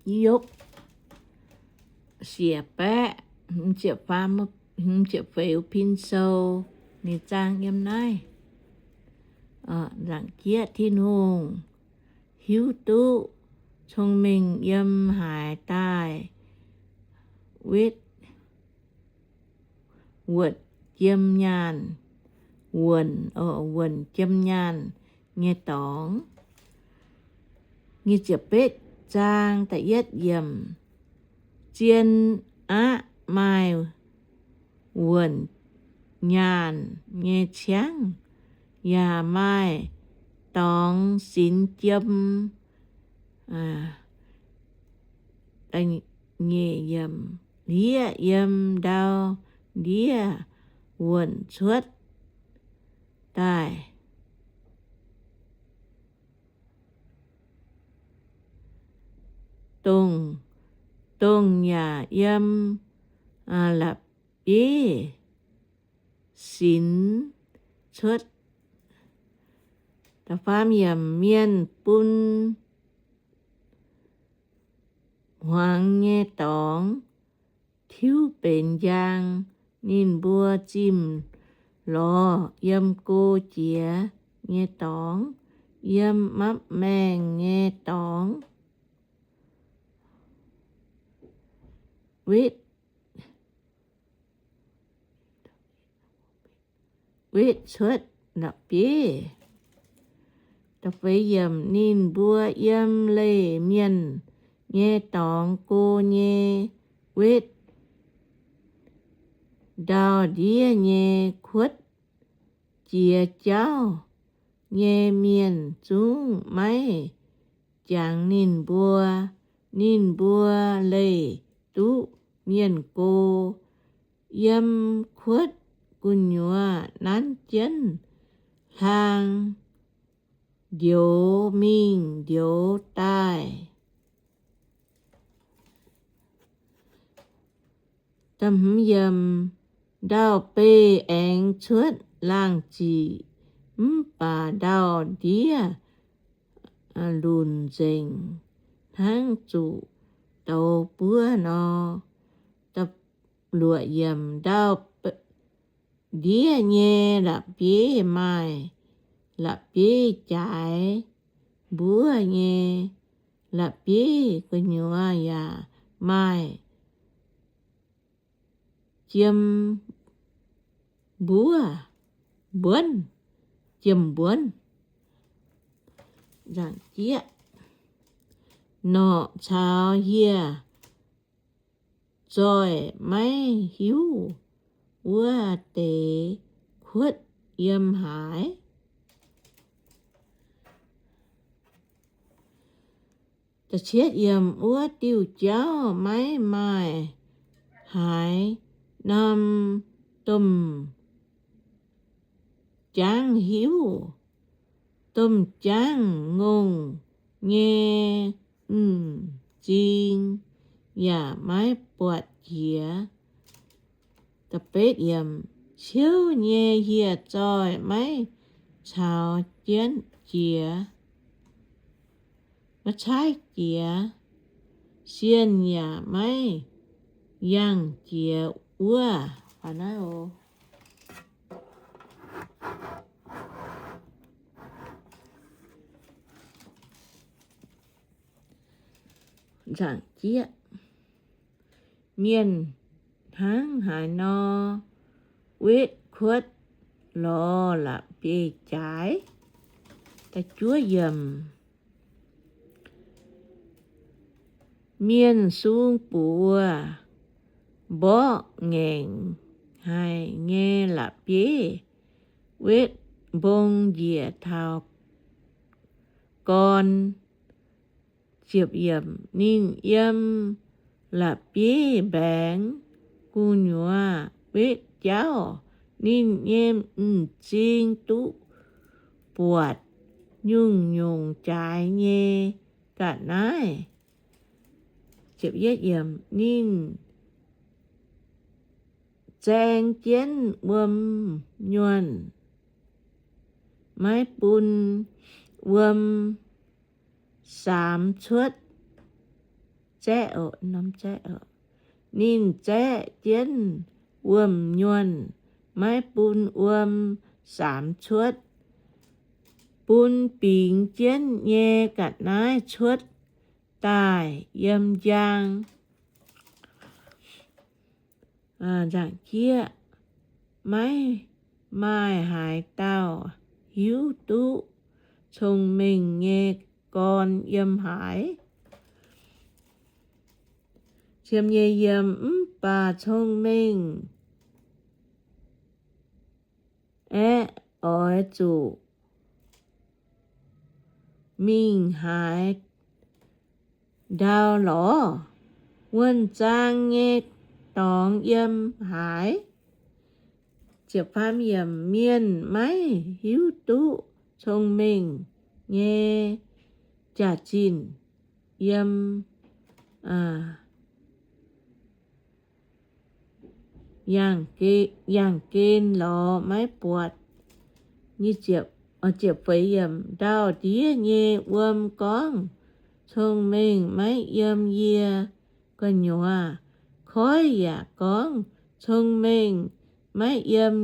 Yopv siec baeqv hmz ziepc faam, hmz ziepc feix wuov pin sou, ninh zaang yiem naaiv. Nzaangc jieqv, Tin-Hungh hiuv duqv cong-mengh yiem haaix daaih, wetv wuonc jiem nyaanh, wuonc, wuonc jiem nyaanh nyei dorngx. Nyic ziepc betv zaang da'yietv yiemc, zien aqv maaih wuonc nyaanh nyei ciangv, yaac maaih dorngx sinx jiem. Ndiev yiem ndau ndiev wuonc cuotv daaih. Dongh, dongh yaac yiem la'bieiv sinx cuotv. Da'faam yiemc, mienh bun hmuangx nyei dorngx tiuv benx njang, ninh mbuo zimh lorz yiem go jiex nyei dorngx, yiem mapv maengh nyei dorngx. Wetv, wetv cuotv la'bieiv. Da'feix yiemc, ninh mbuo yiem leih mienh nyei dorngx go nyei wetv, ndau ndiev nyei kuotv, jiex jauv nyei mienh zungv maiv jangx ninh mbuo. Ninh mbuo leih duqv mienh go, yiem kuotv gu'nyuoz nanv jienv hlaang, njoux mingh njoux daaih. Ndau-beih aengx cuotv laangh ziqc, mv baac ndau-ndiev lunc nzengc hnangv zuqc douz buov nor. Luoqc yiemc, ndau-ndiev nyei la'bieiv maaih la'bieiv jaaix, mbuov nyei la'bieiv gu'nyuoz yaac maaih jiem mbuov, mbuonv, jiem mbuonv. Norqc caux hieh zoih maiv hiuv wuov deix kuotv yiem haaix. Wuov diuh jauv maiv maaih haaix norm domh jaangv hiuv. Domh jaangv ngongh nyei m'zing yaac maiv buatc jiex. Ciouv nyei hieh zoih maiv caux jienv jiex, maiv caaiv jiex. Sienh yaac maiv yangh jiex wuov. Mienh hnangv haaix nor wetv kuotv lorz la'bieiv-jaaix. Mienh sung buoz mborqv ngaengc haic nyei la'bieiv, wetv mbong njiec taux gorn. Ninh yiem la'bieiv mbaengx gu'nyuoz wetv jauv. Ninh nyei m'zing duqv buatc nyungc-nyungc jaaix nyei ga'naaiv. Ninh zaeng jienv wuom-nyuonh, maiv bun wuom saamx cuotv. zaeqv oc, norm zaeqv oc. Ninh zaeqv jienv wuom-nyuonh, maiv bun wuom saamx cuotv, bun bingx jienv nyei ga'naaiv cuotv daaih yiem njang. Nzaangc jieqv, maiv maaih haaix dauh hiuv duqv cong-mengh nyei gorn yiem haaix. Ziemx nyeic yiem, mv baac cong-mengh aeqv, oix zuqc mingh haaix ndau lorz? Wuonh zaang nyei dorngx yiem haaix? Ziepc faam yiem, mienh maiv hiuv duqv cong-mengh nyei jaax-zinh yiem yangh gen lorz maiv buatc. Ziepc feix yiem, ndau-ndiev nyei wuom gorngv, cong-mengh maiv yiem yie gu'nyuoz. Koiv yaac gorngv, cong-mengh maiv yiem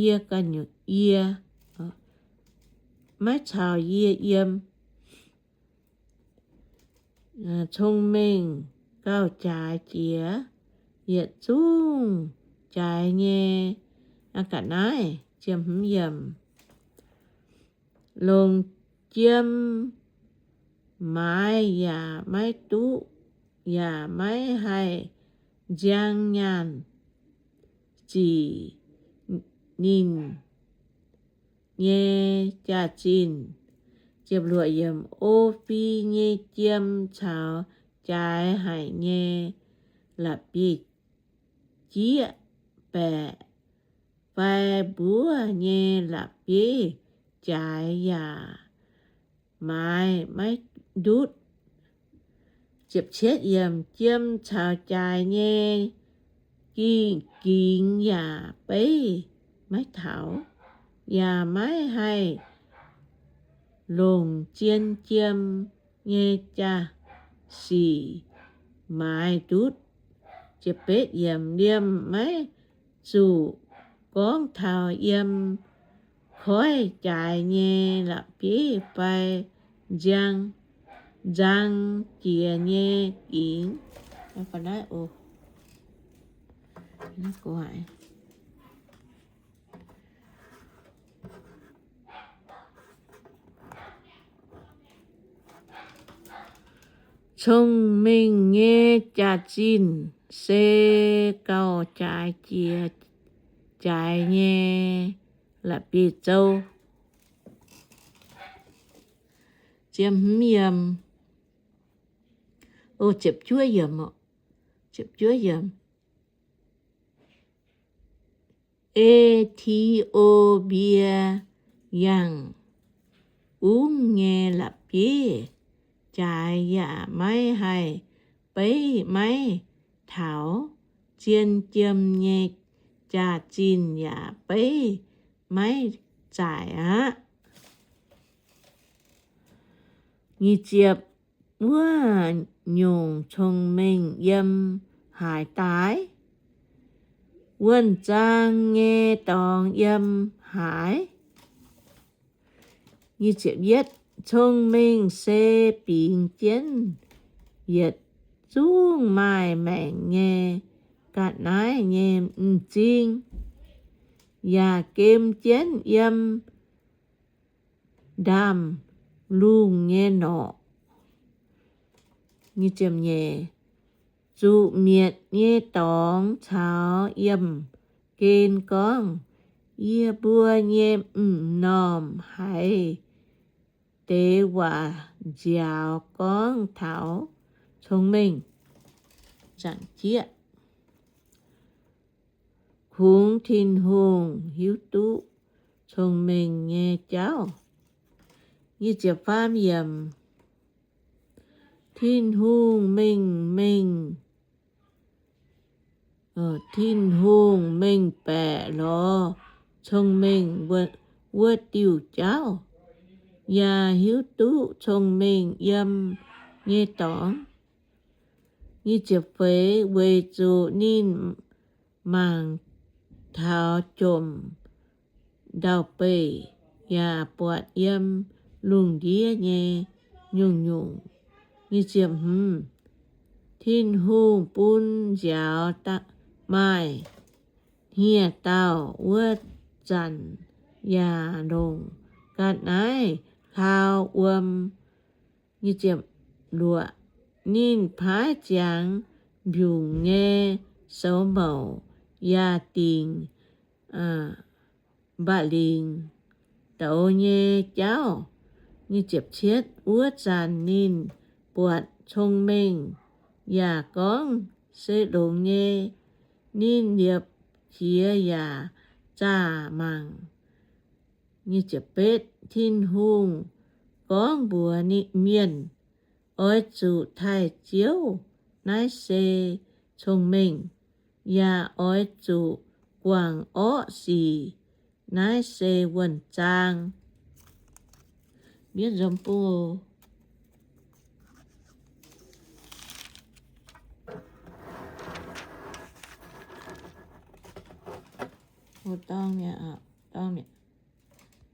yie gu'nyuoz, yie, maiv caux yie yiem. Cong-mengh gauh jaaix jiex yietc zungv jaaix nyei ga'naaiv. Longc jiem maaiz yaac maiv duqv, yaac maiv haih nziang nyaanh zic ninh nyei jaax-zinh. O fi nyei jiem caux jaaix haic nyei la'bieiv-jieqv baeqc fai mbuov nyei la'bieiv-jaaix yaac maaiz maiv ndutv. Jiem caux jaaix nyei gingx yaac beiv maiv taux, yaac maiv haih longc zien jiem nyei jaax-sic maaiz ndutv. Liemh maiv zuqc gorngv taux yiem koiv jaaix nyei la'bieiv fai nziang, nzang jiex nyei gingx. Cong-mengh nyei jaax-zinh se gauh jaaix jiex jaaix nyei la'bieiv-zou. E^ti^o^mbie yangh ungv nyei la'bieiv-jaaix yaac maiv haih beiv maiv taux, zien jiem nyei jaax-zinh yaac beiv maiv zaaic aqv. Wuov nyungc cong-mengh yiem haaix daaih? Wuonh zaang nyei dorngx yiem haaix? Cong-mengh se bingx jienv yietc zungv maaih maengc nyei ga'naaiv nyei m'zing, yaac gem jienv yiem ndaamv-lungh nyei norqc. Zuqc mietc nyei dorngx caux yiemh gen gorngv, yie mbuo nyei m'normh haiz deix waac nziaaux gorngv taux cong-mengh. Kungx Tin-Hungh hiuv duqv cong-mengh nyei jauv. Tin-Hungh mengh, mengh, Tin-Hungh mengh baeqc lorz cong-mengh wuov diuh jauv, yaac hiuv duqv cong-mengh yiem nyei dorngx. Nyic ziepc feix, weic zuqc ninh mangc taux jomc ndau-beih yaac buatc yiem lungh ndiev nyei nyungc-nyungc. Tin-Hungh bun nziaaux maaih hniev dauh. Wuov zanc yaac longc ga'naaiv hlau wuom. Ninh paaiv ziangx mbiungc nyei soux mouc yaac dingc mba'lingc douz nyei jauv. Wuov zanc ninh buatc cong-mengh yaac gorngv, Se longx nyei. Ninh liepc qiex yaac zaah mangc. Tin-Hungh gorngv mbuox mienh, Oix zuqc taaih Ziouv. Naaiv se cong-mengh. Yaac oix zuqc guangc orqv sic. Naaiv se wuonh zaang. Mienv nzom bung oc.